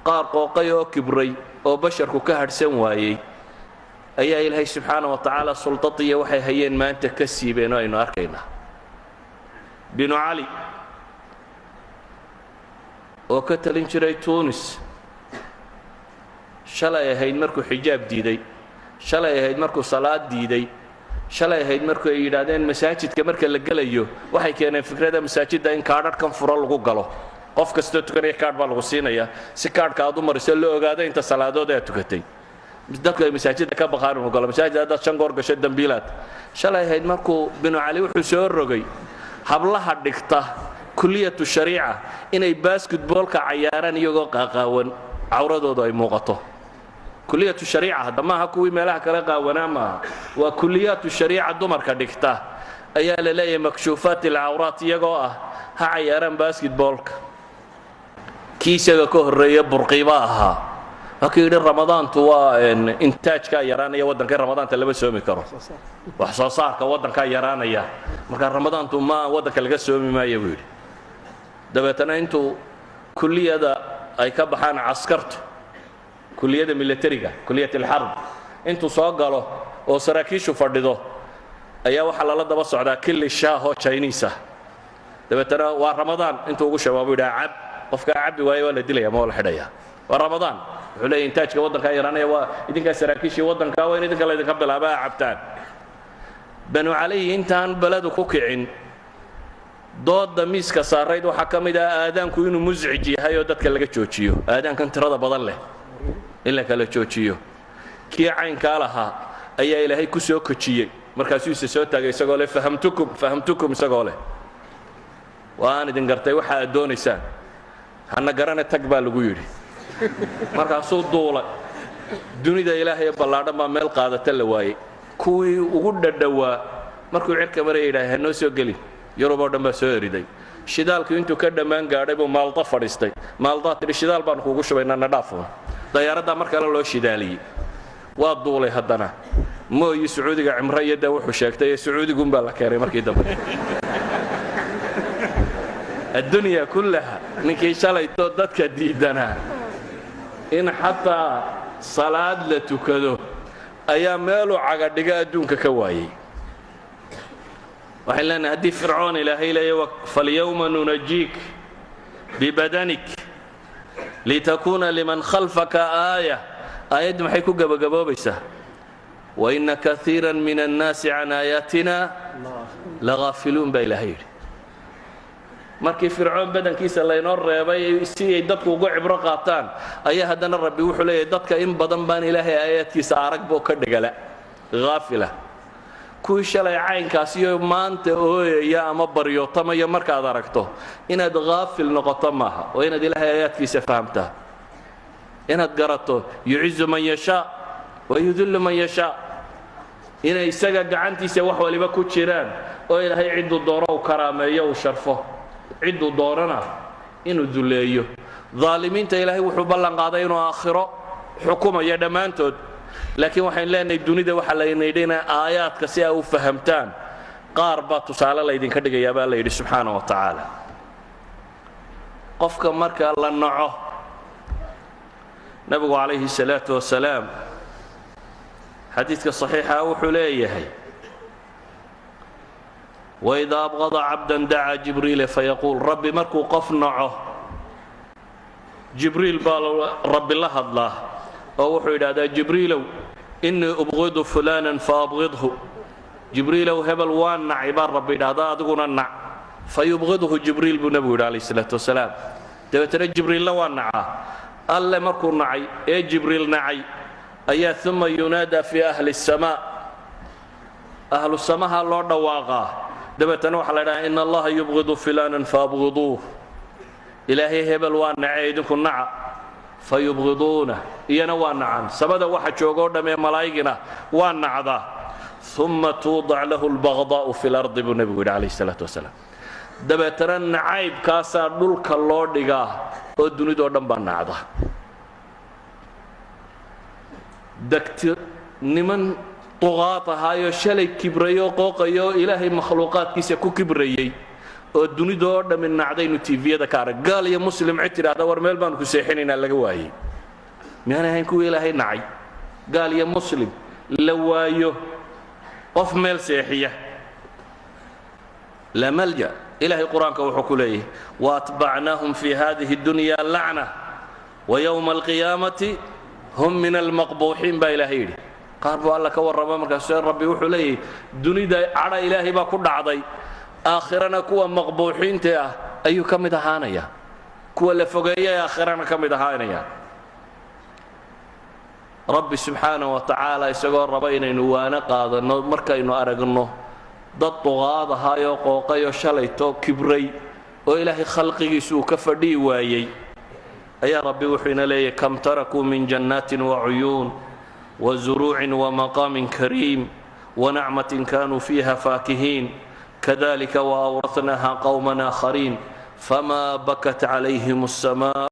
Qaar qooqay oo kibray oo basharku ka hadhsan waayey ayaa Ilaahay subxaana wa tacaala sultadiya waxay hayeen maanta ka siibeen oo aynu arkaynaa. Binu Cali oo ka talin jiray Tuunis, shalay ahayd markuu xijaab diiday, shalay ahayd markuu salaad diiday, shalay ahayd markuu ay yidhaahdeen masaajidka marka la gelayo, waxay keeneen fikrada masaajidda in kaadhadhkan furo lagu galo. Qof kastoo tukanaya kaadh baa lagu siinayaa, si kaadhka aad u mariso loo ogaado inta salaadood aad tukatay. Dadku ay masaajidda ka baqaan inuu galo masaajid, haddaad shan goor gasho dembiilaad. Shalay ahayd markuu Binu Cali wuxuu soo rogay hablaha dhigta kulliyatu shariica inay basketballka cayaaraan iyagoo qaaqaawan, cawradoodu ay muuqato. Kuliyatu shariica hadda maaha kuwii meelaha kale qaawanaa maaha, waa kuliyaatu shariica dumarka dhigta ayaa la leeyahay makshuufaat alcawraat iyagoo ah ha cayaaraan basketballka. Kii isaga ka horreeya Burqiba ahaa, waa kii yidhi Ramadaantu waa intaajkaa yaraanaya waddanka, Ramadaanta lama soomi karo, wax soo saarka waddankaa yaraanaya, marka Ramadaantu ma waddanka laga soomi maayo buu yidhi. Dabeetana intuu kulliyada ay ka baxaan caskartu, kuliyada milatariga, kuliyat alxarb, intuu soo galo oo saraakiishu fadhido ayaa waxaa lala daba socdaa kili shaahoo Chinese ah. Dabeetana waa Ramadaan, intuu ugu shabaabo yidhaha cab, qofkaa cabbi waaye waa la dilaya ma waa la xidhaya. Waa Ramadaan, wuxuu leeyahy intaajka waddankaa yaraanaya, waa idinkaa saraakiishii waddankaa, waa in idinka laydinka bilaaba a cabtaan. Banu Caliy intaan beledu ku kicin, dooda miiska saarayd waxaa ka mid ah aadaanku inuu muscij yahay oo dadka laga joojiyo, aadaankan tirada badan leh in la kala joojiyo. Kii caynkaa lahaa ayaa Ilaahay ku soo kojiyey, markaasuu ise soo taagay isagoo leh "Fahamtukum, fahamtukum," isagoo leh "Waan idin gartay waxa aad doonaysaan." "Hana garane, tag," baa lagu yidhi. Markaasuu duulay. Dunida Ilaahay ballaadhan baa meel qaadata la waayey. Kuwii ugu dhadhowaa markuu cirka maraya yidhahay hanoo soo gelin. Yurub oo dhan baa soo eriday. Shidaalku intuu ka dhammaan gaadhay buu Maalda fadhiistay. Maaldaa tidhi, "Shidaal baanu kuugu shubaynaa, na dhaafuun." Dayaaraddaa mar kale loo shidaaliyey, waa duulay haddana. Mooyi Sacuudiga cimro iyo dee wuxuu sheegtay ee Sacuudiguunbaa la keenay markii dambe. Addunya kullaha, ninkii shalayto dadka diidanaa in xataa salaad la tukado ayaa meeluu cagadhiga adduunka ka waayey. Waxaan leenahay, haddii Fircoon Ilaahay leeya "Falyawma nunajiik bibadanik litakuuna liman khalfaka aaya," aayaddu maxay ku gebagaboobaysaa? "Waina kaiira min annaasi can aayaatina lagaafiluun," baa Ilaahay yidhi. Markii Fircoon badankiisa laynoo reebay si ay dadku uga cibro qaataan, ayaa haddana Rabbi wuxuu leeyahay dadka in badan baan Ilaahay aayaadkiisa arag boo ka dhegala, haafila. Kuwii shalay caynkaasiyo maanta ooyaya ama baryootamaya markaad aragto, inaad haafil noqoto maaha, waa inaad Ilaahay aayaadkiisa fahamtaa, inaad garato yucizu man yashaa wa yudillu man yashaa, inay isaga gacantiisa wax waliba ku jiraan oo Ilaahay cidduu doono uu karaameeyo, uu sharfo, cidduu doonana inuu duleeyo. Daalimiinta Ilaahay wuxuu ballan qaaday inuu aakhiro xukumayo dhammaantood. Laakiin waxaynu leenahay, dunida waxaa layna yidhi ina aayaadka si ay u fahamtaan qaar baa tusaale laydinka dhigayaa, baa la yidhi subxaana wa tacaala. Qofka marka la naco, Nabigu calayhi salaatu wasalaam xadiidka saxiixa wuxuu leeyahay: "Waidaa abqada cabdan dacaa Jibriila fayaquul." Rabbi markuu qof naco, Jibriil baa Rabbi la hadlaa oo wuxuu yidhahdaa: "Jibriilow, innii ubqidu fulanan faabqidhu." "Jibriilow, hebel waa nacay," baa Rabbi yidhahdaa, "adiguna nac." Fayubqidhu Jibriil, buu Nebigu yidhi alayh salaatu wasalaam. Dabeetana Jibriilna waa nacaa. Alle markuu nacay ee Jibriil nacay ayaa uma yunaadaa fii ahli الsamaa, ahlu samaha loo dhawaaqaa. Dabeetana waxaa la dhahaa: "Ina Allaha yubqidu fulanan faabqiduuh." Ilaahay hebel waa nacay, idinku naca. Fayubqiduuna, iyana waa nacan. Samada waxa joogoo dhammee malaa'igina waa nacdaa. Uma tuudac lahu lbaqdaa'u fi lardi, buu Nebigu yidhi calayh salaatu wasalaam. Dabeetana nacaybkaasaa dhulka loo dhigaa oo dunidoo dhan baa nacda. Degti niman duqaad ahaayoo shalay kibrayoo qooqayoo Ilaahay makhluuqaadkiisa ku kibrayey Oo dunida oo dhammi nacdaynu TV-yada ka arag. Gaal iyo Muslim cid tidhaahda "War, meel baanu ku seexinaynaa" laga waayey. Miyaanay ahayn kuwii Ilaahay nacay? Gaal iyo Muslim la waayo qof meel seexiya. Laa malja. Ilaahay Qur-aanka wuxuu ku leeyahay: وأتبعناهم في هذه الدنيا لعنة ويوم القيامة هم من المقبوحين baa Ilaahay yidhi. Qaar buu Alla ka warrama. Markaasuu Rabbi wuxuu leeyahay: dunida cadha Ilaahay baa ku dhacday, aakhirana kuwa maqbuuxiinta ah ayuu ka mid ahaanaya, kuwa la fogeeya ee aakhirana ka mid ahaanaya. Rabbi subxaana wa tacaala isagoo raba inaynu waano qaadanno markaynu aragno dad duqaad ahaayoo qooqayoo shalayto kibray oo Ilaahay khalqigiisu uu ka fadhiyi waayey, ayaa Rabbi wuxuu ina leeyahy: كم تركوا من جنات وعيون وزروع ومقام كريم ونعمة كانوا فيها فاكهين كذلك وأورثناها قوما آخرين فما بكت عليهم السماء.